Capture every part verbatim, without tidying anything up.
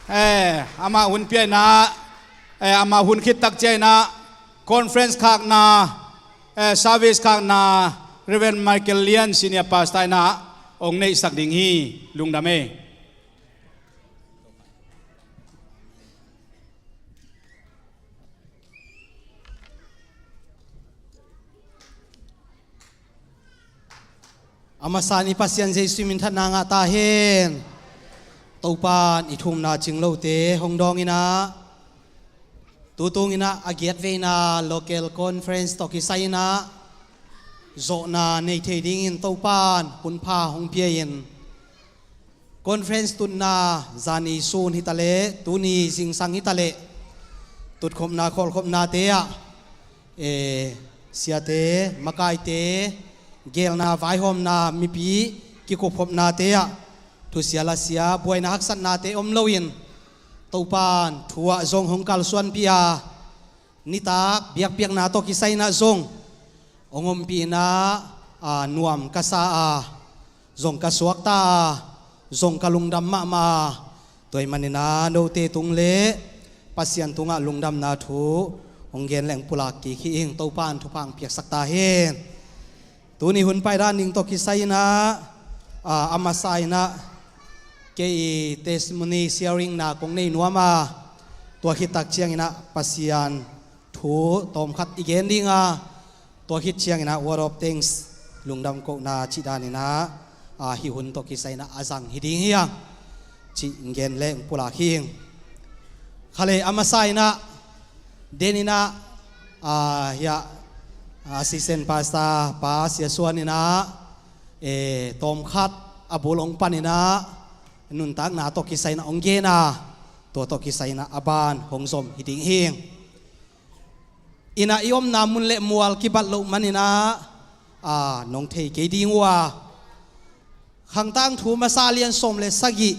Eh, amah hun pia in ah, eh, amah hun khit tak ciangin ah conference khakna, eh, service khakna Reverend Michael Lian, Senior Pastor in ah hong neihsak ding hi. Lungdam ei. A masa in i Pasian Jesuh minthanna ngah ta hen. Topa'n i thumna cing lote hong dawng in ah, tutung in ah a giat veina local conference tawh kisai in ah zawhna nei thei dingin Topa'n hun pha hong pia in, conference tutna zani sun hi ta leh, tuni zingsang hi ta leh, tutkhopna khawlkhopnate ah, eh, siate, makaite, geelna vaihawmna, mipi kikupkhopnate ah thusia lasia, buaina haksatnate om loin, Topa'n thu ah zong hong kalsuanpih a, nitak biakpiakna tawh kisai in ah zong hong ompih in ah, a, nuam ka sa a, zong ka suakta a, zong ka lungdam mahmah a, tua ahih manin ah note tung le Pasian tungah lungdamna thu hong gen leng pulak kik hi ing. Topa'n thupha hong piaksak ta hen. Tuni hun paidan ding tawh kisai in ah, a, a masa in ah kei i testimony sharing na kong nei nuam a, tua khit tak ciangin ah Pasian thu tawmkhat i gen ding a, tua khit ciangin ah word of thanks, lungdam kohna cih dan in ah, a, hih hun tawh kisai in ah a zang hi ding hi hang cih gen leng pulak hi ing. Kha le, a masa in ah, den in ah, a, hiah, Assistant Pastor pa Sia Suan in ah, eh, tawmkhat a bul hong pan in ah, nuntakna tawh kisai in ah hong gen a, tua tawh kisai in ah a ban hong zom hi ding hi ing. In ah i omna mun le mual kibat loh manin ah, a, nong thei kei ding uh a, Khangtangthu masa lian sawm le sagih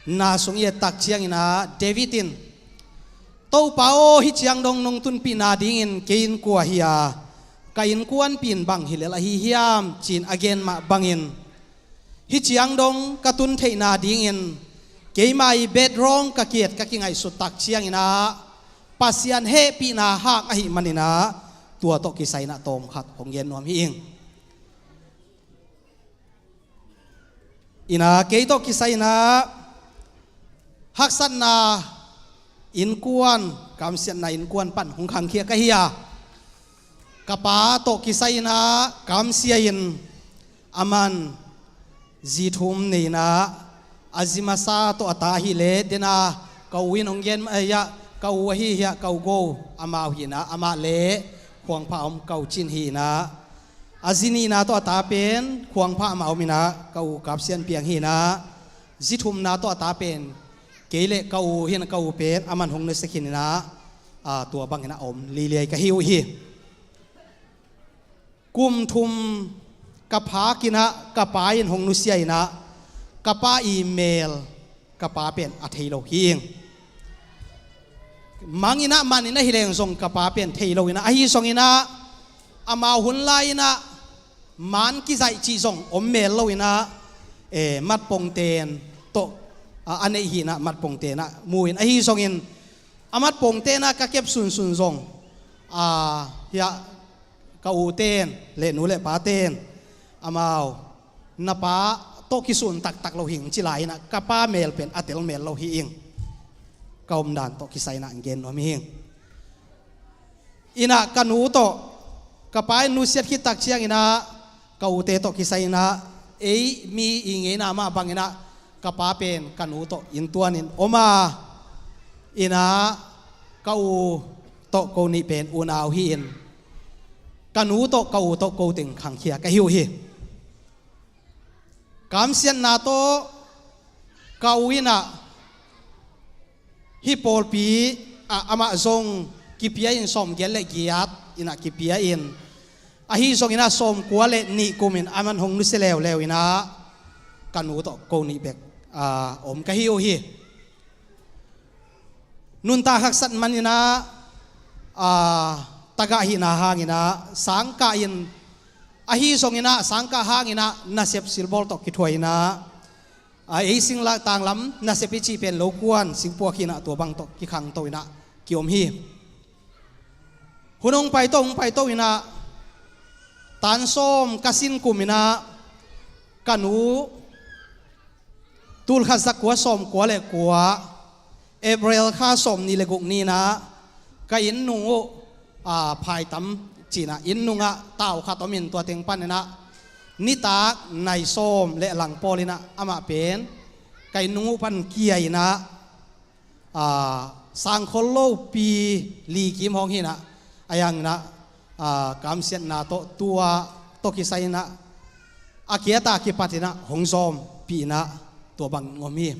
na sung i et tak ciangin ah David in, Topa aw, hih ciang dong nong tunpihna dingin kei in kua hi a, ka innkuanpih in bang hi lel ahi hiam, ci-in a gen mah bangin, hih ciang dong ka tun theihna dingin keima i bedroom ka ki-et ka kingaihsut tak ciangin ah Pasian hehpihna hang ahih manin ah tua tawh kisai in ah tawmkhat hong gen nuam hi ing. In ah kei tawh kisai in ah haksatna innkuan, kamsiatna innkuan pan hong khangkhia ka hi a, ka pa tawh kisai in ah kamsia in, aman zi thum nei in ah, a zi masa tawh a ta ahih leh, den a ka u in hong gen, eh, hiah, ka u ahi hiah, ka u Go, amau hi in ah, amah le khuangpha a om ka u Cin hi in ah, a zi nihna tawh a ta pen khuangpha amah om in ah, ka u Kap Sian Piang hi in ah, zi thumna tawh a ta pen kei le ka u hi in ah, ka u pen aman hong nusia khin in ah, a, tua bangin a om liliai ka hi uh hi. Kum thum ka phak in ah ka pa in hong nusia in ah, ka pa i mel ka pa pen a thei lo hi ing. Mang in ah man in ah hi leng zong ka pa pen thei lo in ah, ahi zongin ah amau hun lai in ah man kizaih cih zong om mel lo in ah, eh, matpongten tawh, a, a neih hi in ah matpongten ah mu in, ahi zongin a matpongten ah ka kep sunsun zong, a, hiah ka u ten le nu le pa ten, amau, na pa tawh kisun taktak lo hi ing, ci lai in ah ka pa mel pen a tel mel lo hi ing. Ka omdan tawh kisai in ah gen nuam hi ing. In ah ka nu tawh, ka pa in nusiat khit tak ciangin ah ka ute tawh kisai in ah, ei mi i ngeina mah bangin ah ka pa pen ka nu tawh inntuan in om a, in ah ka u tawh ko nih pen unau hi in, ka nu tawh ka u tawh ko teng khangkhia ka hi uh hi. Kamsiatna tawh ka u in ah hih pawlpi ah amah zong kipia in, sawmgiat le giat in ah kipia in, ahi zongin ah sawmkua le nih kum in aman hong nusia leuleu in ah ka nu tawh ko nih bek, a, om ka hi uh hi. Nuntak haksat manin ah, a, tagah hihna hangin ah sangkah in, ahi zongin ah sangkah hangin ah nasep silbawl tawh kithuah in ah, A ei singla tanglam nasep i cih pen lo kuan singpuak hinah tua bang tawh kikhangto inah kiom hi. Hun hong paito hong paito inah tan sawm ka sin kum inah ka nu tulkhat zakua sawm kua le kua April kha sawm nih le guk ni inah ka inn nung uh a phaitam cinah inn nungah tau khat om in tua teng pan inah nitak nai sawm le lang pawl inah amah pen ka inn nung uh pan kia inah a sangkhol lo pi li kim hong hinah a yanginah a kamsiatna tawh tua tawh kisai inah a kiata kipat inah hong zawm pi inah tua bang ngom hi.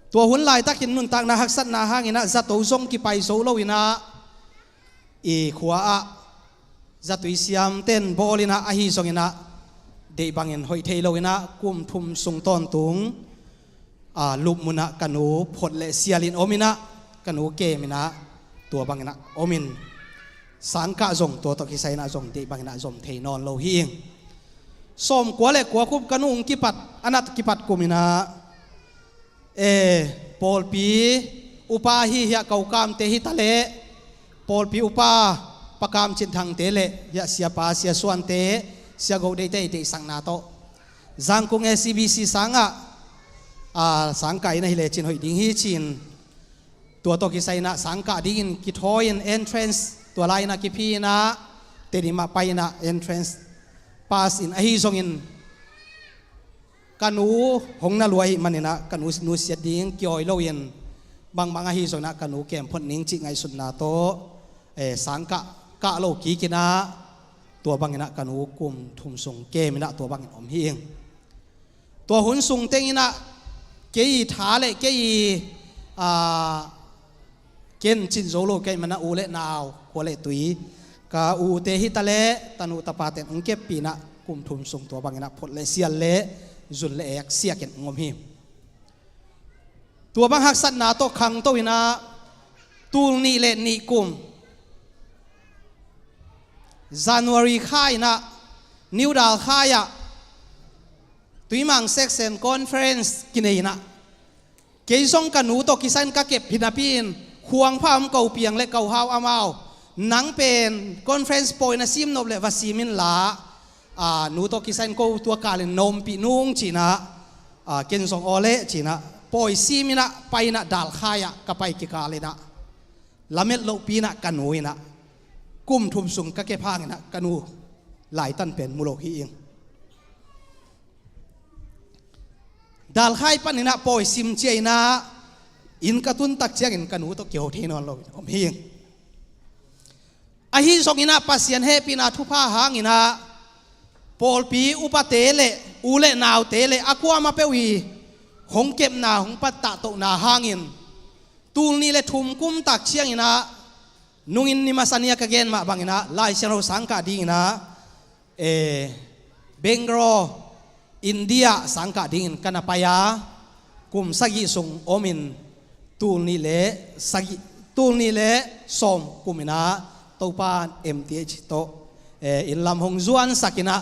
Tua hun laitakin nuntakna haksatna hanginah zato zong kipai zo lo inah i khua ah zatui siamten bawl inah ahi zonginah deih bangin hoih thei lo inah kum thum sung tawntung a lupmunah ka nu phot le sialin om inah ka nu kem inah tua banginah om in sangkah zong tua tawh kisai inah zong deih banginah zom thei nawn lo hi ing. Sawm kua le kua kum ka nu hong kipat a nat kipat kum inah e pawlpi upa hi hiah kokamte hi taleh pawlpi upa pakam cin thangte le hiah siapa sia suante sia go deite i deihsakna tawh Zangkung A C B C sangah a sangkah inah hi lecin hoih ding hi cin tua tawh kisai inah sangkah dingin kithawi in entrance tua lai inah kiphi inah Tedim ah pai inah entrance pass in ahi zongin ka nu hong na lua ahih maninah ka nu nusiat ding kiawi loin bangbang ahi zonginah ka nu kem phot ning cih ngaihsutna tawh e sangkah kah lo kikinah tua banginah ka nu kum thum sung kem inah tua bangin om hi ing. Tua hun sung tenginah kei i tha le kei i a ken cin zo lo kei manah u le nau khua le tui ka ute hi taleh tanu tapaten hong keppih inah kum thum sung tua banginah phot le sial le zun le ek siakin hong om hi. Tua bang haksatna tawh khangto inah tul nih le nih kum January kha inah New Dalkhai ah Tuimang Section Conference kinei inah kei zong ka nu tawh kisai in ka kep hi napi in khuangpha om ko piang le ko hau amau nang pen conference pawi na sim nop le va sim inla a nu tawh kisai in ko tua kalin na ompih nung cinah a ken zong aw leh cinah pawi sim inah pai inah Dalkhai ah ka pai kikal inah lamet lohpi inah ka nu inah kum thum sung ka kep hang inah ka nu laitan pen mu lo hi ing. Dalkhai paninah pawi sim cia inah inn ka tun tak ciangin ka nu tawh kiho thei nawn lo om hi. Ahi zonginah Pasian hehpihna thupha hanginah pawlpi upate le u le naute le a kuamah peuh i hong kepna hong pattahtohna hangin tul nih le thum kum tak cianginah nungin ni masa ni a ka gen mah banginah Lai Siangtho sangkah dinginah e Bangalore India sangkah dingin ka na pai a kum sagih sung omin tul nih le sagih tul nih le sawm kuminah Topa M T H tawh e inn lam hong zuansak inah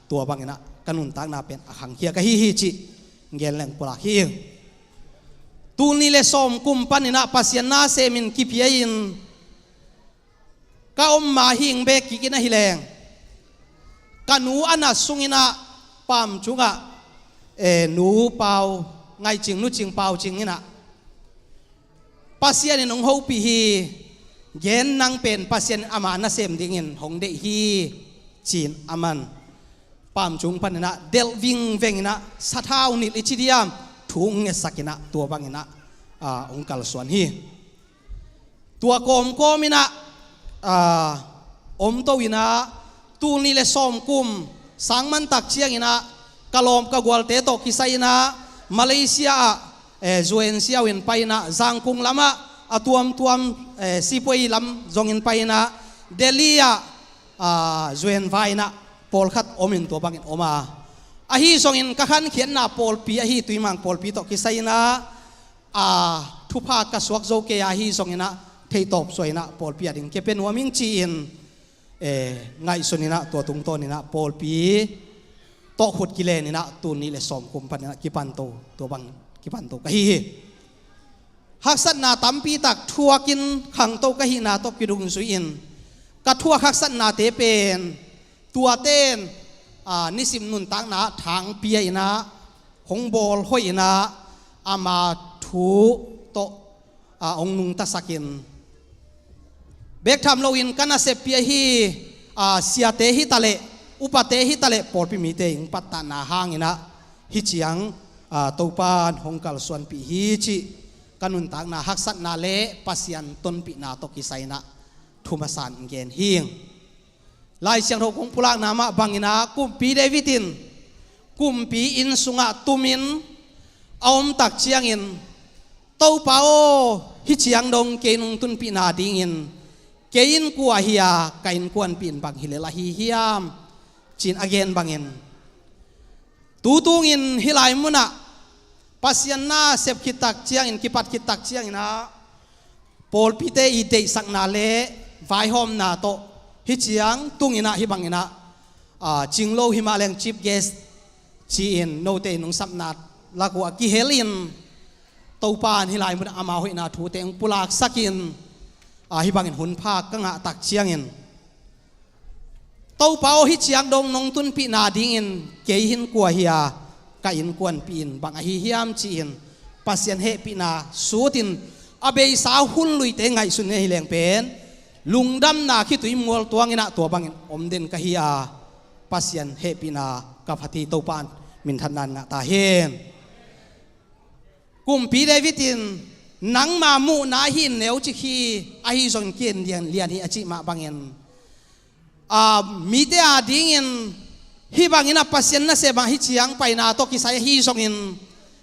tua banginah ka nuntakna pen a khangkhia ka hi hi cih gen leng pulak hi. Tul nih le sawm kum paninah Pasian na semin kipia in ka om ma hing bek kik in ahi leng ka nu a na sunginah pam cungah e nu pau ngaihcing nucing paucing inah Pasian in hong hopih hi. Gen nang pen Pasian in ama nasem dingin hong deih hi. Cin aman pam cung paninah delh vingveng inah sathau nilh i ci diam thu hong ngetsak inah tua banginah a hong kalsuan hi. Tua kawmkawm inah a omto inah tul nih le sawm kum sangman tak cianginah ka lawm ka gualte tawh kisai inah Malaysia ah e, zuensiau in pai inah Zangkung lamah a tuamtuam e, Sipuai lam zongin pai inah Delhi ah a, zuenvai inah pawlkhat omin tua bangin om a. Ahi zongin ka khankhiatna pawlpi ahi Tuimang pawlpi tawh kisai inah a, thupha ka suak zo kei a ahi zonginah theitawp suai inah pawlpi a ding kepia nuam ing ci-in e, ngaihsun inah tua tungtawn inah pawlpi tawh khut kilen inah tun nih le sawm kum paninah kipanto, tua bang kipanto ka hi hi. Haksatna tampi tak thuakin khangto ka hihna tawh kidungzui-in ka thuak haksatnate pen tuaten, aa, nisim nuntakna thangpia inah hong bawl hoih inah ama thu tawh, aa, hong nungtasakin bek tham loin ka nasep pia hi, aa, siate hi taleh, upate hi taleh, pawlpi mite hong pattahna hang inah hih ciang, aa, Topan hong kalsuanpih hi cih ka nuntakna haksatna le Pasian tonpihna tawh kisai inah thu masa in gen hing. Lai Siangtho kong pulakna mah bang inah Kumpi David in kumpi inn sungah tumin a om tak ciangin, "Topa aw, hih ciang dong kei nong tunpihna dingin kei in kua hi a, ka innkuanpih in bang hi lel ahi hiam?" ci-in a gen bangin, tu tungin hih lai munah Pasian nasep khit tak ciangin, kipat khit tak ciangin ah pawlpite i deihsakna le vaihawmna tawh hih ciang tung inah hih bang inah, aa, cinglo himah leng chief guest ci-in note i nungsapna lak uh a kihelin Topan hih lai munah ama hoihna thute hong pulaksakin, aa, hih bangin hun pha ka ngah tak ciangin, "Topa aw, hih ciang dong nong tunpihna dingin kei in kua hi a, ka innkuanpih in bang ahi hiam?" ci-in Pasian hehpihna sutin a beisa hun luite ngaihsun hi leng pen lungdamna khitui mual tuang inah tua bangin om den ka hi a, Pasian hehpihna ka phat hi. Topan minthanna in ngah ta hen. Kumpi David in, "Nangma muhna hi in neucik hi, ahi zongin kei in lian, lian hi," a cih mah bangin, aa, mite adingin hih bangin a Pasian nasep ah hih ciang paina tawh kisai ahi zongin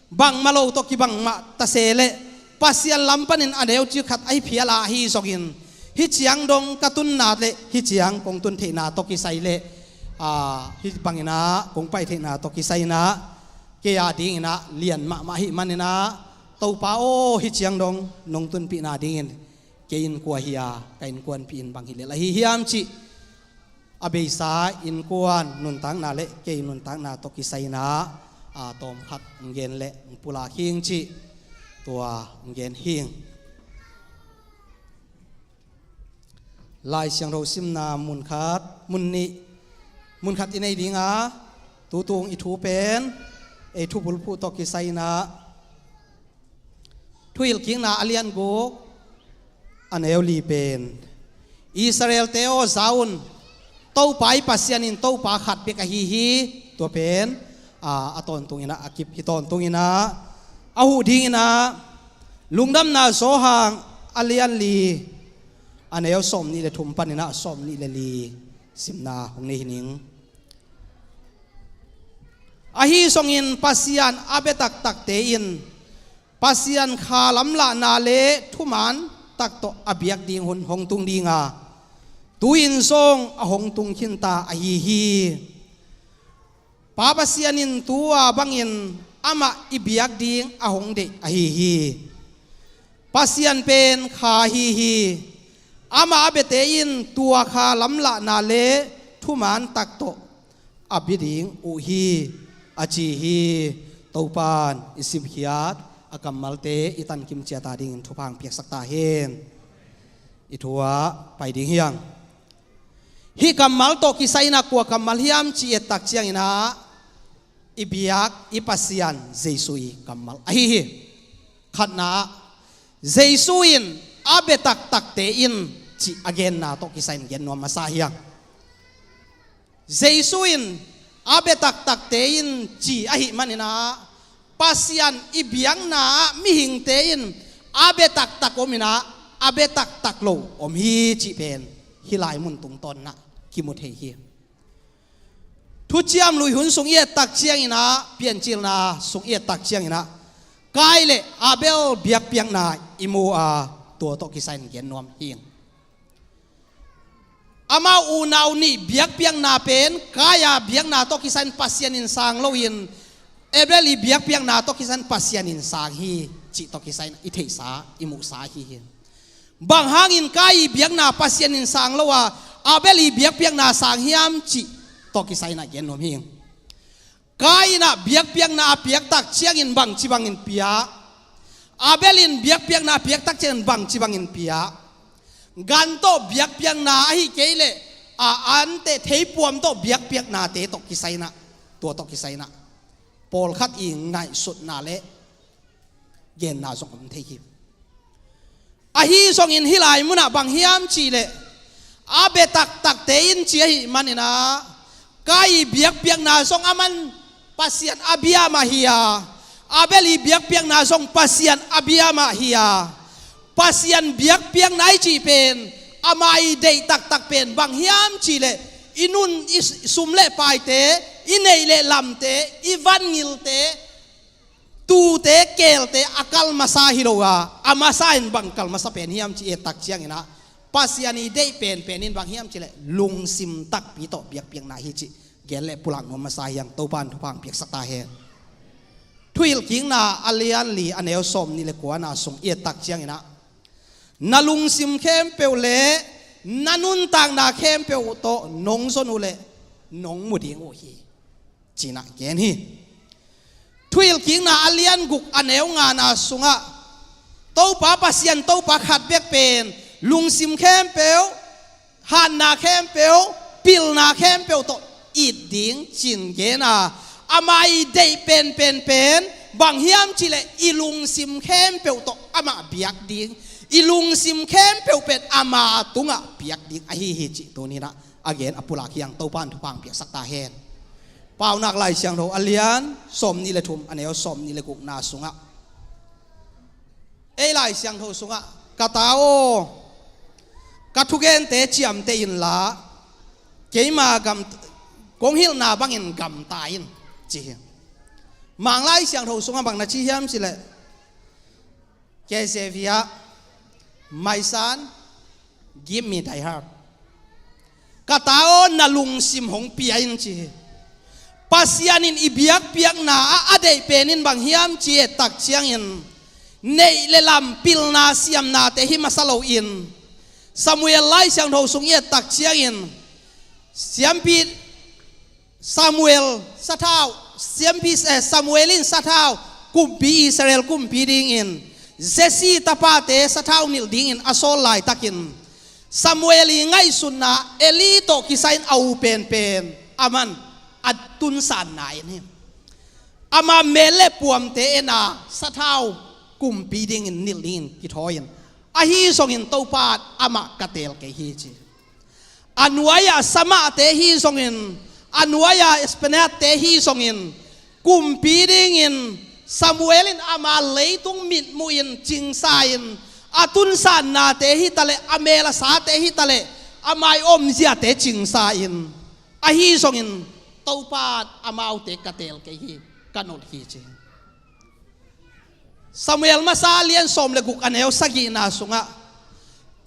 bangmah lo tawh kibang mah ta se leh, Pasian lam panin a neucik khat ahi phial a, ahi zongin hih ciang dong ka tunna le hih ciang kong tun theihna tawh kisai le, aa, hih bang inah kong pai theihna tawh kisai inah kei ading inah lian mahmah ahih man inah, "Topa aw, hih ciang dong nong tunpihna dingin kei in kua hi a, ka innkuanpih in bang hi lel ahi hiam?" cih a beisa innkuan nuntakna le kei nuntakna tawh kisai inah, aa, tawmkhat hong gen le hong pulak hing cih tua hong gen hing. Lai Siangtho simna mun khat, mun nih, mun khat i nei ding a, tu tung i thu pen, ei thu bulphuh tawh kisai inah Thuhilhkikna a lian guk, a neu li pen, "Israel-te aw, za un, Topa i Pasian in Topa khat bek ahi hi," tua pen, aa, a tawntung inah, a kip hi tawntung inah, a huh ding inah, Lungdamna Johan a lian li, a neu sawm nih le thum paninah sawm nih le li simna hong nei hi ning. Ahi zongin Pasian a bia taktakte in Pasian kha lamlahna le thuman tak tawh a biak ding hun hong tung ding a, tu-in zong a hong tung khinta ahi hi. Pa Pasian in tu-a bangin amah i biak ding a hong deih ahi hi. Pasian pen kha ahi hi. Amah a biate in tua kha lamlahna le thuman tak tawh a bia ding uh hi, a ci hi. Topan i simkhiat a kammalte i tankim ciat a dingin thupha hong piaksak ta hen. I thu ah pai ding hi hang. Hih kammal tawh kisai inah kua kammal hiam cih i et tak ciangin ah, i biak i Pasian Jesu i kammal ahi hi. Khatna ah, Jesu in a bia taktakte in cih a genna tawh kisai in gen nuam masa hi hang. Jesu in a bia taktakte in ci ahih manin ah, Pasian i biakna ah mihingte in a bia taktak om inah, a bia taktak lo om hi cih pen hih lai mun tungtawn inah kimu thei hi. Thuciam Lui hun sung i et tak ciangin ah, Piancilna sung i et tak ciangin ah, Kain le Abel biakpiakna i mu a, tua tawh kisai in gen nuam hi. Amau unau nih biakpiakna pen Kain a biakna tawh kisai in Pasian in sang loin, Abel i biakpiakna tawh kisai in Pasian in sang hi cih tawh kisai in i theihsa, i muhsa ahi hi. Bang hangin Kain i biakna Pasian in sang lo a, Abel i biakpiakna sang hiam cih tawh kisai in ah gen nuam hi. Kain in biakpiakna a piak tak ciangin bangci bangin pia? Abel in biakpiakna a piak tak ciangin bangci bangin pia? Gan tawh biakpiakna ahi kei leh a anteh theipuam tawh biakpiaknate tawh kisai in, tua tawh kisai in pawlkhat i ngaihsutna le genna zong om thei hi. Ahi zongin hih lai munah bang hiam cih leh, a bia taktakte in ci ahih manin, Kain biakpiakna zong aman Pasian a bia mah hi a, Abel i biakpiakna zong Pasian a bia mah hi a. Pasian biakpiakna i cih pen, ama i deih taktak pen bang hiam cih leh, i nun i sum le paite, i neih le lamte, i vangikte, tuute, keelte a kal masa hi lo a, a masa in bang kal masa pen hiam cih i et tak ciangin, Pasian i deih penpen in bang hiam cih leh lungsim takpi tawh biakpiakna hi cih gen le pulak nuam masa hi hang. Topa in thupha hong piaksak ta hen. Thuhilhkikna a lian li a neu sawmnih le kuana sung i et tak ciangin, na lungsim khempeuh le na nuntakna khempeuh tawh nong zon uh leh nong mu ding uh hi, ci-in gen hi. Thuhilhkikna a lian guk a neu ngana sungah, Topa Pasian, Topa khat bek pen lungsim khempeuh, hatna khempeuh, pilna khempeuh tawh it ding ci-in gen a, ama i deih penpen pen bang hiam cih leh i lungsim khempeuh tawh amah biak ding, i lungsim khempeuh pen ama tungah biak ding ahi hi cih tuni-in a gen a pulak hi hang. Topa in thupha hong piaksak ta hen. Paunak Lai Siangtho a lian sawmnih le thum a neu sawmnih le gukna sungah, ei Lai Siangtho sungah, ka ta aw, ka thugente ciamteh inla, keima gam, kong hilhna bangin gamta in, ci hi. Mang Lai Siangtho sungah bang na ci hiam cih leh, K J V ah, my son, give me thy heart. Ka ta aw, na lungsim hong pia in, ci hi. Pasian in i biakpiakna ah a deih pen in bang hiam cih i et tak ciangin, neih le lam, pilna, siamnate hi masa loin, Samuel Lai Siangtho sung i et tak ciangin, siampi Samuel sathau, siampi, eh, Samuel in sathau, kumpi, Israel kumpi dingin, Jesse tapate sathau nilh dingin a sawl laitakin, Samuel i ngaihsutna Eli tawh kisai-in a ut penpen, aman a tunsanna en hi. Ama mel le puamte en a, sathau kumpi dingin nilh dingin kithawi-in, ahi zongin Topa in amah ka teel kei hi, ci. A nuai-ah samahte hi zongin, a nuai-ah Esplanadete hi zongin, kumpi dingin Samuel in ama leitung mitmuhin, cingsa-in, a tunsannate hi taleh, a mel a sate hi taleh, a mai omziate cingsa-in, ahi zongin Topa in amaute ka teel kei hi, ka nolh hi, ci. Samuel masa a lian sawm le guk a neu sagihna sungah,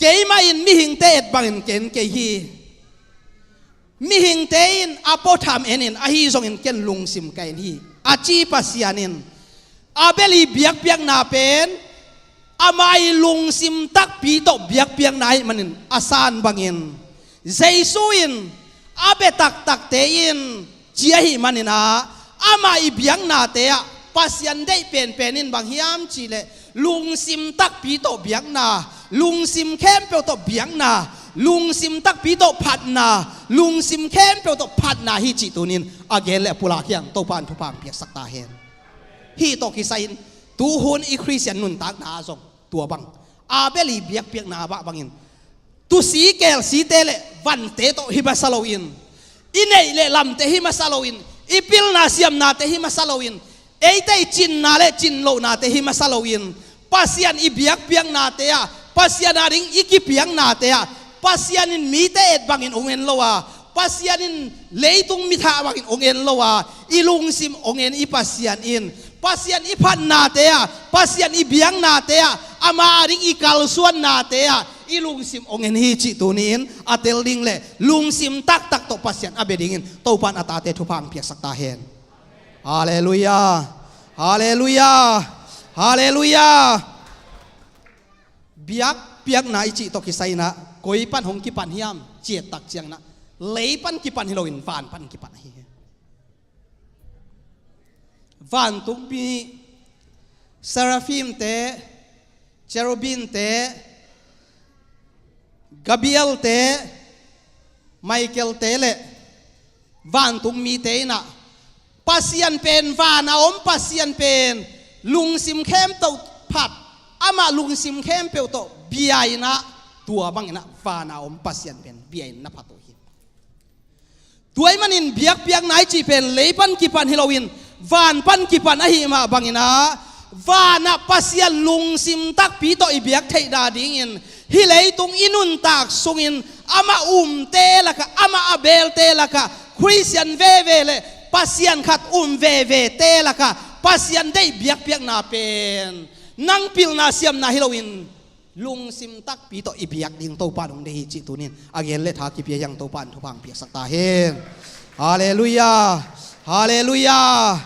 keimah in mihingte et bangin ka en kei hi. Mihingte in a puatham en in, ahi zongin ken lungsim ka en hi, a ci Pasian in, Abel i biakpiakna pen ama i lungsim takpi tawh biakpiakna ahih manin a san bangin, Jesu in a bia taktakte in ci ahih manin, amah i biaknate ah Pasian deih penpen in bang hiam cih leh lungsim takpi tawh biakna, lungsim khempeuh tawh biakna, lungsim takpi tawh phatna, lungsim khempeuh tawh phatna hi cih tuni-in a gen le a pulak hi hang. Topa in thupha hong piaksak ta hen. Hih tawh kisai-in tuhun i Khristian nuntakna ah zong tua bang, Abel i biakpiakna mah bangin, tusi kelsite le vante tawh hi masa loin, i neih le lamte hi masa loin, i pilna siamnate hi masa loin, eite i cinna le cin lohnate hi masa loin, Pasian i biakpiaknate ah, Pasian ading i kipiaknate ah, Pasian in mite et bangin hong en lo a, Pasian in leitung mi thah bangin hong en lo a, i lungsim hong en i Pasian in, Pasian i phatnate ah, Pasian i biaknate ah, ama ading i kalsuannate ah i lungsim hong en hi cih tuni-in a tel ding le lungsim taktak tawh Pasian a bia dingin Topa in a tate thupha hong piaksak ta hen. Halleluiah. Halleluiah. Halleluiah. Biakpiakna i cih tawh kisai-in koi pan hong kipan hiam cih i et tak ciangin, lei pan kipan hi loin van pan kipan ahi hi. Vantungmi, Seraphimte, Cherubimte, Gabrielte, Michaelte le vantungmite in ah, Pasian pen, van a om Pasian pen lungsim khempeuh phat, amah lungsim khempeuh tawh bia in ah, tua bangin ah van a om Pasian pen bia in na phat uh hi. Tua ahih manin biakpiakna i cih pen lei pan kipan hi loin, van pan kipan ahih mah bangin ah, van ah Pasian lungsim takpi tawh i biak theihna dingin, hih leitung i nuntak sungin amah umte lakah, amah a belte lakah, Khristian veve le Pasian khat um vevete lakah Pasian deih biakpiakna pen nang pilna siamna hi loin, lungsim takpi tawh i biak ding Topa in hong deih hi cih tunin a gen le tha kipia hi hang. Topa in thupha hong piaksak ta hen. Halleluiah. Halleluiah.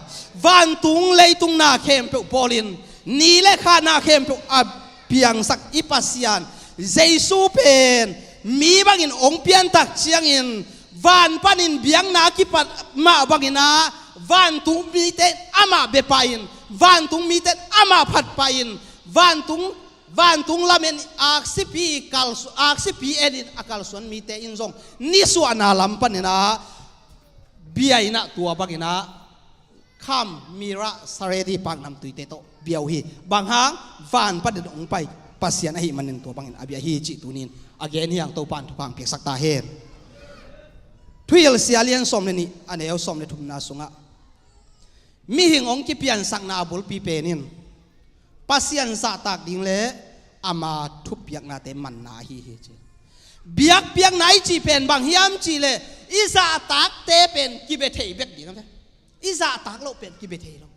Vantung leitung na khempeuh bawlin, ni le kha na khempeuh a piangsak i Pasian Jesu pen mi bangin hong piantak ciangin, van panin biakna a kipat mah bangin ah, vantung mite in amah bia pah in, vantung mite in amah phat pah in, vantung vantung lamen aksipi kalsu-, aksipi enin a kalsuan mite in zong nisuahna lam panin ah bia in ah, tua bangin ah kham, myrrh, saredi paknamtuite tawh bia uh hi. Bang hang? Van panin hong pai Pasian ahih manin tua bangin a bia hi cih tunin a gen hi hang. Topa in thupha hong piaksak ta hen. Thuhilhsia lian sawm le nih, a neu sawm le thumna sungah, mihing hong kipiansakna a bulpi pen in Pasian zahtak ding le ama thupiaknate manna ahi hi ci. Biakpiakna i cih pen bang hiam cih leh, i zahtakte pen kibia thei bek ding a ve. I zahtak loh pen kibia thei lo.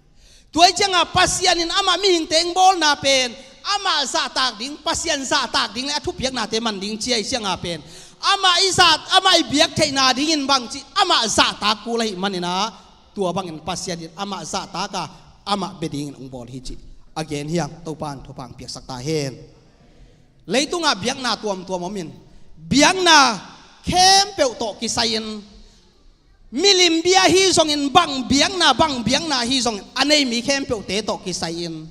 Tua ahih ciangah Pasian in amah mihingte hong bawlna pen amah zahtak ding, Pasian zahtak ding le a thupiaknate man ding ci ahih ciangah pen, amah i zah, amah i biak theihna dingin bang cih, amah zahtak kul ahih manin ah, tua bangin Pasian in amah zahtak a, amah bia dingin hong bawl hi cih a gen hi hang. Topa in thupha hong piaksak ta hen. Leitungah biakna tuamtuam om in, biakna khempeuh tawh kisai-in, milim bia hi zongin, bang biakna, bang biakna hi zongin, a nei mi khempeuhte tawh kisai-in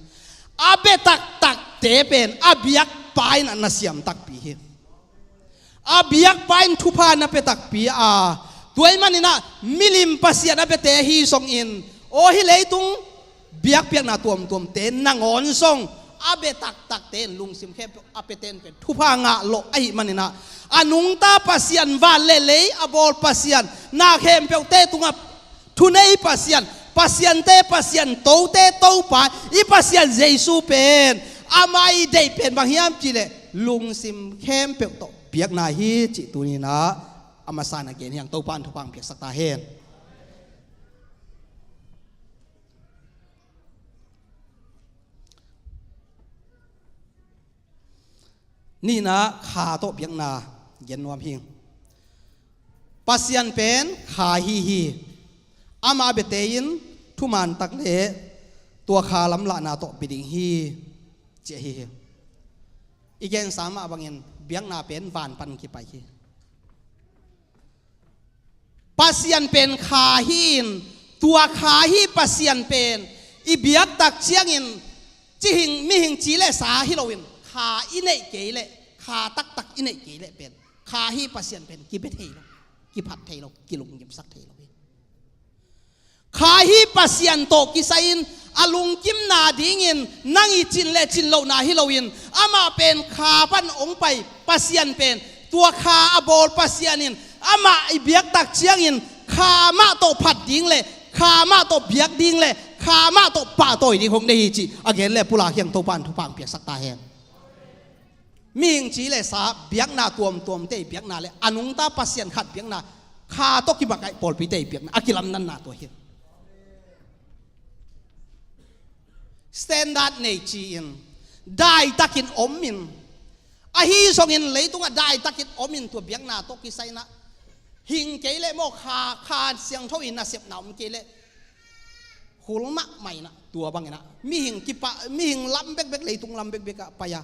a bia taktakte pen a biakpa in a na siam takpi hi. A biakpa in thupha na pia takpi a, tua ahih manin ah milim Pasian a biate hi zongin, aw, hih leitung biakpiakna tuamtuamte nangawn zong a bia taktakte in lungsim khempeuh a piate in pen thupha ngah lawh ahih manin ah, a nungta Pasian, van le lei a bawl Pasian, na khempeuhte tungah thunei Pasian, pasiante Pasian, tote Topa, i Pasian Jesu pen, amah i deih pen bang hiam cih leh lungsim khempeuh tawh biakna hi cih tunin ah a masa in a gen hi hang. Topa in thupha hong piaksak ta hen. Nihna, kha tawh biakna gen nuam hi. Pasian pen kha ahi hi. Amah biate in thuman tak le tua kha lamlahna tawh bia ding hi, ci ahi hi. I gensa mah bangin biakna pen van pan kipai hi. Pasian pen kha hi-in, tua kha ahi Pasian pen i biak tak ciangin, cihing, mihing ci le sa hi loin, kha i neih kei leh, kha taktak i neih kei leh pen, kha ahi Pasian pen kibia thei lo, kiphat thei lo, kilunggimsak thei lo hi. Kha ahi Pasian tawh kisai-in a lungkimna dingin nang i cin le cin lohna hi loin, amah pen kha pan hong pai Pasian pen, tua kha a bawl Pasian in amah i biak tak ciangin kha mah tawh phat ding le kha mah tawh biak ding le kha mah tawh pahtawi ding hong nei hi cih a gen le pulak hi hang. Topa in thupha hong piaksak ta hen. Mihing ci le sa biakna tuamtuamte i biakna le a nungta Pasian khat biakna, kha tawh kibang a i pawlpite i biakna a kilamdanna tua hi. Standard nei ci-in, daitakin om in, ahi zongin leitungah daitakin om in, tua biakna tawh kisai-in ah hing kei leh maw, kha, kha siangtho in nasepna om kei leh, hul mahmah in ah, tua bangin ah mihing kipa, mihing lam bekbek, leitung lam bekbek ah pai a,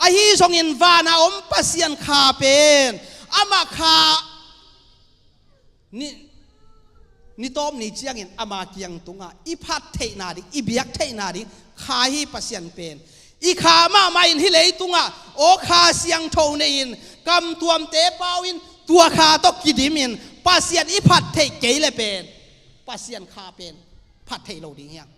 ahi zongin van a om Pasian kha pen, amah kha ni, Ni tawp ni ciangin ama kiang tungah i phat theihna ding, i biak theihna ding Kha hi. Pasian pen i Kha mahmah in hih leitungah aw Kha Siangtho nei-in, kamtuamte pau-in, tua Kha tawh kidimin Pasian i phat theih kei le pen Pasian Kha pen phat theih lo ding hiang.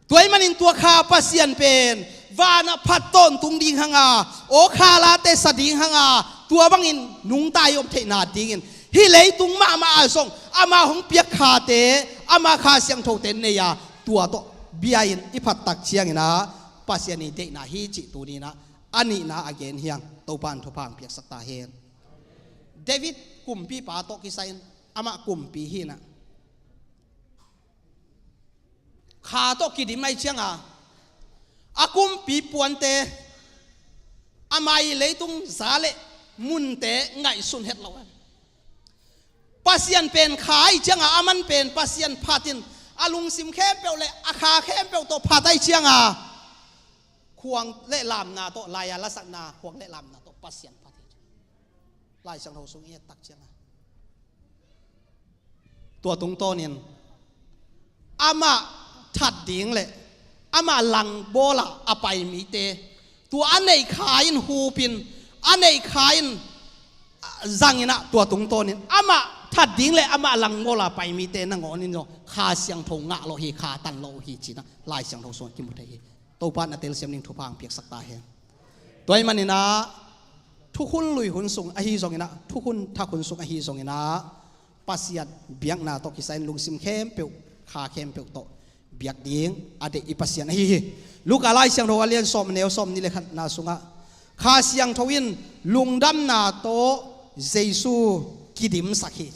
Tua ahih manin tua Kha Pasian pen vanah phat tawntung ding hanga, aw Kha late sa ding hanga, tua bangin nungta i om theihna dingin hih leitung mahmah ah zong ama hong piak Khate, ama Kha Siangthote nei-a, tua tawh bia-in i phat tak ciangin ah Pasian i deihna hi cih tuni-in ah a nihna a gen hiang. Topa in thupha hong piaksak ta hen. David kumpipa tawh kisai-in, amah kumpi hi-in ah, Kha tawh kidim ahih cianga a kumpi puante, ama i leitung za le munte ngaihsun het lo. Pasian pen Kha ahih cianga aman pen Pasian phatin, a lungsim khempeuh le a kha khempeuh tawh phat ahih cianga khuang le lamna tawh, lai-a lasakna khuang le lamna tawh Pasian phat hi. Lai Siangtho sung i et tak cianga tua tungtawnin amah that ding le amah langbawl-a a pai mite, tua a neih Kha in hupin, a neih Kha in zangin ah, tua tungtawnin amah that ding le amah langbawl-a pai mite nangawnin zong Kha Siangtho ngah lo hi, Kha tan lo hi ci-in ah Lai Siangtho sungah kimu thei hi. Topa in a telsiam ding thupha hong piaksak ta hen. Tua ahih manin ah thukhun lui hun sung ahi zongin ah, thukhun thak hun sung ahi zongin ah, Pasian biakna tawh kisai-in lungsim khempeuh, kha khempeuh tawh biak ding a deih i Pasian ahi hi. Luka Lai Siangtho a lian sawm, a neu sawmnih le khatna sungah Kha Siangtho in lungdamna tawh Jesu kidimsak hi.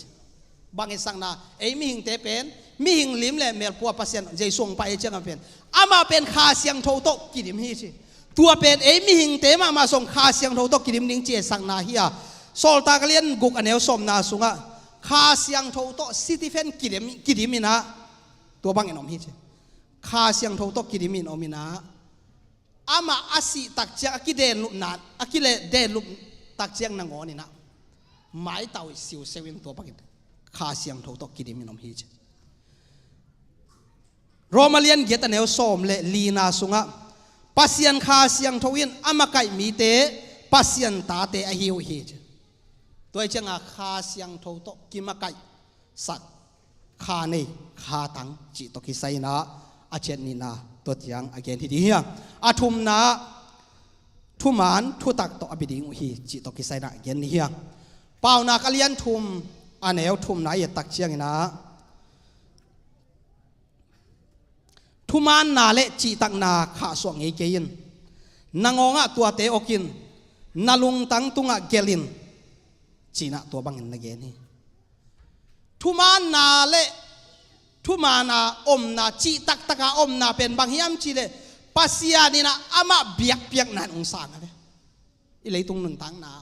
Bang hetsakna, ei mihingte pen mihing lim le mel pua Pasian Jesu hong pai ahih ciangin pen amah pen Kha Siangtho tawh kidim hi ci. Tua pen ei mihingte mahmah zong Kha Siangtho tawh kidim ding ci hetsakna hi a, Sawltak a lian guk, a neu sawmna sungah Kha Siangtho tawh Stephen kidim, kidim in ah, tua bangin om hi ci. Kha Siangtho tawh kidim in om in ah, amah a sih tak ciang, a kidenlupna, a kile denlup tak ciang nangawnin ah maitau siuseu in, tua bangin Kha Siangtho tawh kidim in om hi ci. Rom a lian giat, a neu sawm le lina sungah Pasian Kha Siangtho in a makaih mite Pasian tate ahi uh hi ci. Tua ahih cianga Kha Siangtho tawh kimakaihsak, Kha nei, Kha tang cih tawh kisai-in ah a ciat nihna tua ciang a gen hi ding hiang. A thumna, thuman thutak tawh a bia ding uh hi cih tawh kisai-in ah a gen hi hiang. Paunak a lian thum, a neu thumna i et tak ciangin ah, thumaanna le cihtakna khahsuah ngei kei in, nangawngah tuate awk in, na lungtang tungah gelh in, ci-in ah tua bangin na gen hi. Thumaanna le thumaana omna, cihtaktaka omna pen bang hiam cih leh Pasian in ah amah biakpiakna in hong sang a ve. I leitung nuntakna,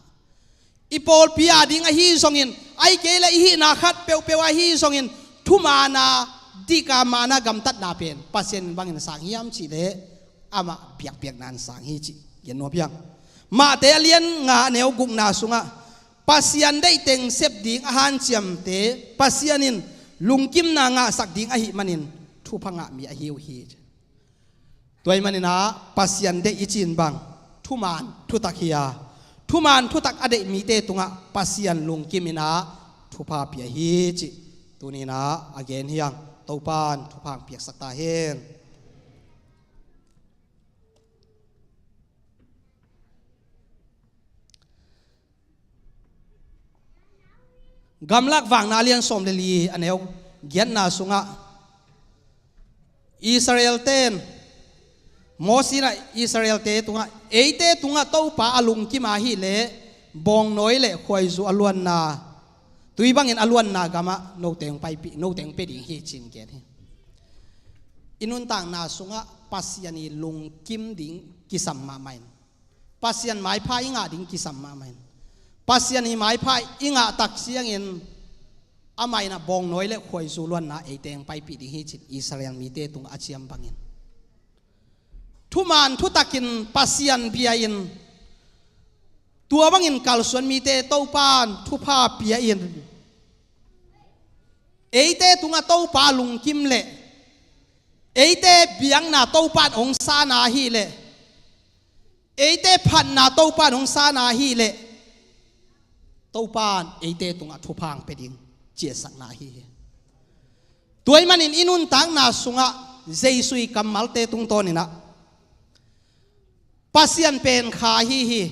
i pawlpi a ding ahi zongin, ahih kei leh i hihna khat peuhpeuh ahi zongin, thumaana, dihka maana, gamtatna pen Pasian in bangin sang hiam cih leh amah biakpiakna in sang hi cih gen nuam hiang. Mate a lian nga, a neu gukna sungah Pasian deih teng sep ding a hanciamte Pasian in lungkimna ngahsak ding ahih manin thupha ngah mi ahi uh hi. Tua ahih manin ah Pasian deih i cih bang thuman thutak hi a, thuman thutak a deih mite tungah Pasian lungkim in ah thupha pia hi cih tuni-in ah a gen hiang. Topa in thupha hong piaksak ta hen. Gamlak Vakna a lian sawm le li, a neu giatna sungah Israel ten, Moses in ah Israel-te tungah, eite tungah Topa a lungkim ahih leh bawngnawi le khuaizu a luanna, tui bangin a luanna gamah note hong paipih, note hong pia ding hi ci-in gen hi. I nuntakna sungah Pasian i lungkim ding kisam mahmah in, Pasian maipha i ngah ding kisam mahmah in, Pasian i maipha i ngah tak ciangin amah in ah bawngnawi le khuaizu luanna eite hong paipih ding hi ci-in Israel mite tungah a ciam bangin, thuman thutakin Pasian bia in, tua bangin kalsuan mite Topa in thupha pia in, Eite tungah Topa lungkim leh, eite biakna Topa in hong sana ahih leh, eite phatna Topa in hong sana ahih leh, Topa in eite tungah thupha hong pia ding ciahsakna ahi hi. Tua ahih manin i nuntakna sungah Jesu i kammalte tungtawninah Pasian pen kha ahi hi.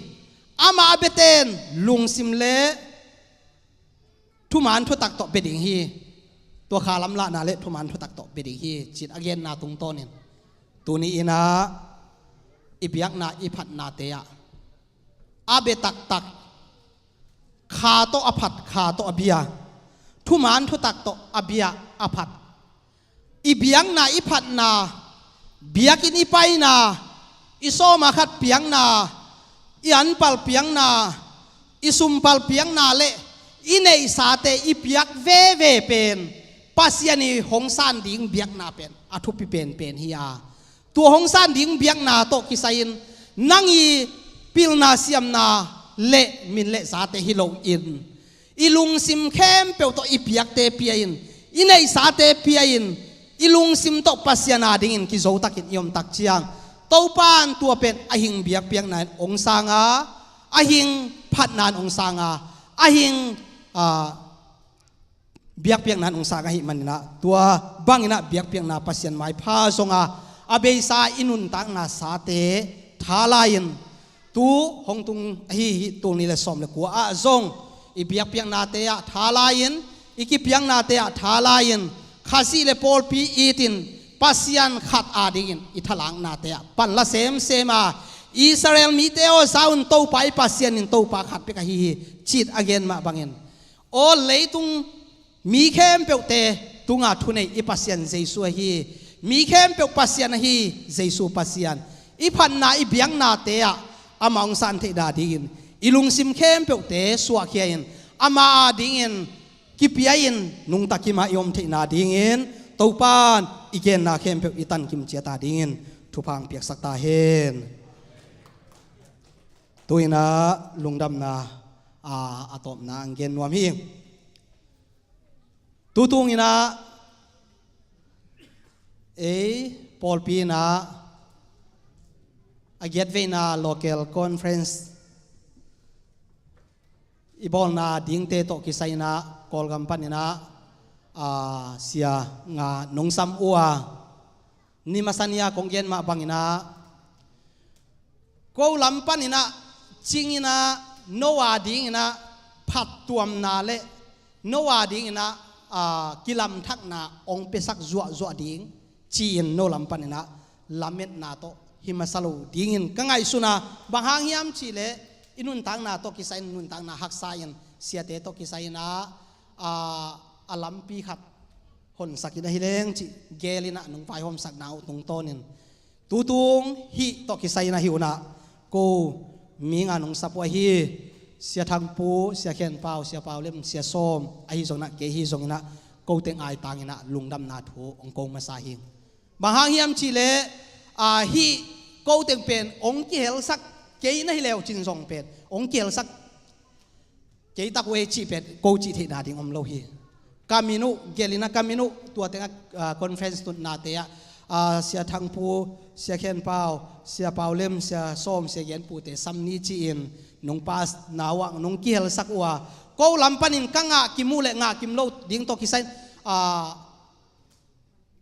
Amah a biaten lungsim le thuman thutak tawh bia ding hi. Tua kha lamlahna le thuman thutak tawh bia ding hi, ci-in a genna tungtawnin tuni-inah i biakna i phatnate ah a bia taktak, kha tawh a phat, kha tawh a bia, thuman thutak tawh a bia, a phat, i biakna i phatna, biakinn i paina, i sawma khat piakna, i anpal piakna, i sumpal piakna le i neihsate i piak veve pen Pasian i hong san ding biakna pen a thupi penpen hi a, tua hong san ding biakna tawh kisai-in nang i pilna siamna le min le zate hi loin, i lungsim khempeuh tawh i piakte pia-in, i neihsate pia-in, i lungsim tawh Pasian adingin kizotakin i omtak ciang, Topa in tua pen a hing biakpiakna in hong sang a, a hing phatna in hong sang a, a hing, ah, biakpiakna in hong sang ahih maninah, tua banginah biakpiakna Pasian maipha zong a, a beisa i nuntakna sate tha lai-in, tu hong tung ahi hi, tul nih le sawm le kua ah zong i biakpiaknate ah tha lai-in, i kipiaknate ah tha lai-in, Khazih le pawlpi itin Pasian khat adingin i thalaknate ah panla semsem a, Israel mite aw, za un, Topa i Pasian in Topa khat bek ahi hi, ci-in a gen mah bangin, aw, leitung mi khempeuhte tunga thunei i Pasian Jesu ahi. Mi khempeuh Pasian ahi, Jesu Pasian. I phatna i biaknate ah amah hong san theihna dingin, i lungsim khempeuhte suahkhia-in, amah adingin kipia-in, nungta kimah i om theihna dingin, Topa in i genna khempeuh i tankim ciat adingin thupha hong piaksak ta hen. Tu-inah lungdamna, a, a tawpna hong gen nuam hi. Tutunginah ei pawlpi inah a giatveina local conference i bawlna dingte tawh kisai inah Kawlgam paninah, a, sia nga nong sam uh a, ni masa ni-a kong gen mah banginah, ko lam paninah, cinginah, no adinginah phattuamna le no adinginah, a, kilamthakna hong piasak zuahzuah ding, ci-in no lam paninah lametna tawh hi masa lo dingin ka ngaihsun a, bang hang hiam cihleh i nuntakna tawh kisai-in, nuntakna haksa-in, siate tawh kisai inah, a, a lampi khat honsakin ahi leng cih gelinah nong vaihawmsakna uh tungtawnin, tutung hih tawh kisai inah hih unah ko mi nga nong sap uh ahi, Sia Thangpu, Sia Khenpau, Sia Paulem, Sia Sawm, ahi zonginah kei hi zonginah ko teng aitanginah lungdamna thu hong ko masa hi. Bang hang hiam cihleh, a, hih ko teng pen hong kihelsak, kei na hi leu cin zong pen hong kihelsak kei tak uh ei cih pen ko cih theihna ding om lo hi. Ka min uh, gelinah ka min uh, tua tengah, a, conference tutnate ah, a, Sia Thangpu, Sia Khenpau, Sia Paulem, Sia Sawm, Sia Genpute sam ni ci-in nong pasna uh ah nong kihelsak uh a, ko lam panin ka ngahkim uh le ngahkim lo ding tawh kisai, a,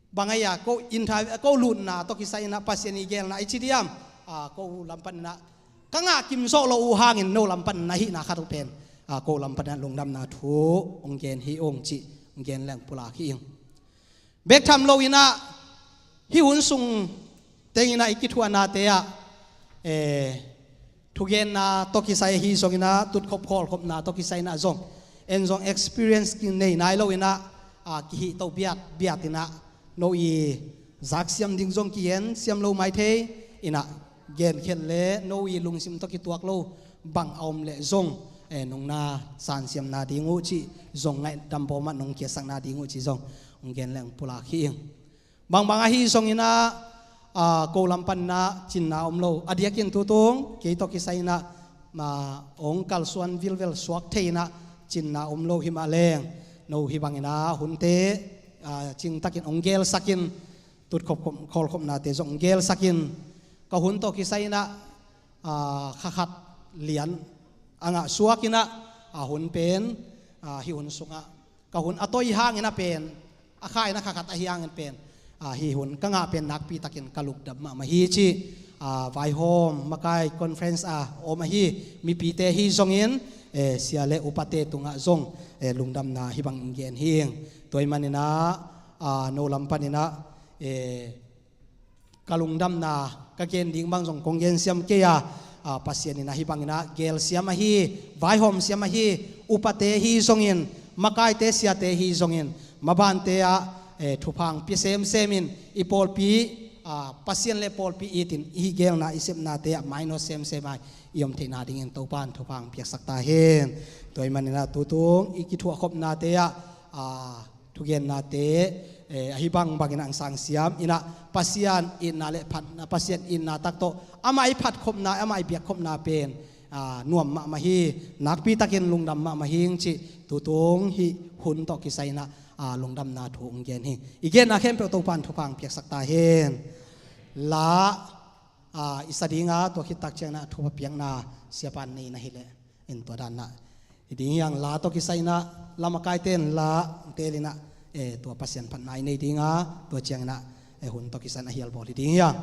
bang a, ko interview, ko lutna tawh kisai inah Pasian i gelna i ci diam, a, ko lam paninah ka ngahkim zawh lo uh hangin no lam panin na hihna khat uh pen, a, ko lam paninah lungdamna thu hong gen hi ung cih hong gen leng pulak hi ing. Bek tham loinah hih hun sung tenginah i kithuahnate ah, eh, thugenna tawh kisai ahi zonginah, tutkhop khawlkhopna tawh kisai inah zong, en zong experience kinei nai loinah, a, kihihto biat biat inah, no i zaksiam ding zong kigen siam lo mai thei inah, genkhiat le no i lungsim tawh kituak lo bang a om leh zong, eh, nong na sansiamna ding uh cih zong, ngaihdam bawm ah nong kiatsakna ding uh cih zong hong gen leng pulak hi ing. Bangbang ahi zonginah, a, ko lam paninah cinna om lo. A diakin tutung kei tawh kisai inah, a, hong kalsuan vilvel suak thei inah cinna om lo hi mah leng, No hih bangin ah hunte, ah, cingtakin hong gelsakin, tutkhop khop, khawlkhopnate zong hong gelsakin, ka hun tawh kisai-in ah, ah, kha khat lian a ngah suakin ah, ah, hun pen, ah, hih hun sungah ka hun a toi hangin ah pen, a kha-in ah kha khat ahi hangin pen, ah, hih hun ka ngah pen nakpitakin ka lungdam mahmah hi ci, ah, vaihawm makai conference a om ahi mipite hi zongin, eh, sia le upate tungah zong, eh, lungdamna hih bangin gen hi ing. Tua ahih manin ah, ah, no lam panin ah, eh, ka lungdamna ka gen ding bang zong kong gensiam kei a, ah, Pasian in ah hih bangin ah gelsiam ahi, vaihawmsiam ahi, upate hi zongin, makaite siate hi zongin, mabante ah, eh, thupha hong pia semsem in, i pawlpi, ah, Pasian le pawlpi itin i gelna i sepnate ah mainawt semsem a i om theihna dingin Topa'n thupha hong piaksak ta hen. Tua ahih manin ah tutung i kithuahkhopnate ah, ah, thugennate, eh, ahi bangbangin ah hong sangsiam in ah Pasian itna le phatna, Pasian itna tak tawh amah i phatkhopna, amah i biakkhopna pen, ah, nuam mahmah hi, nakpitakin lungdam mahmah hi ing ci, tutung hih hun tawh kisai-in ah, ah, lungdamna thu hong gen hi. I genna khempeuh Topa'n thupha hong piaksak ta hen. La, ah, i sa ding a, tua khit tak ciangin ah thupha piakna siapa'n nei na hih leh in tua dan ah hi ding hi ing. La tawh kisai-in ah la makaite'n la hong teel in ah, eh, tua Pasian phatna i nei ding a, tua ciangin ah, eh, hun tawh kisai-in ah hial bawl hi ding hi ing.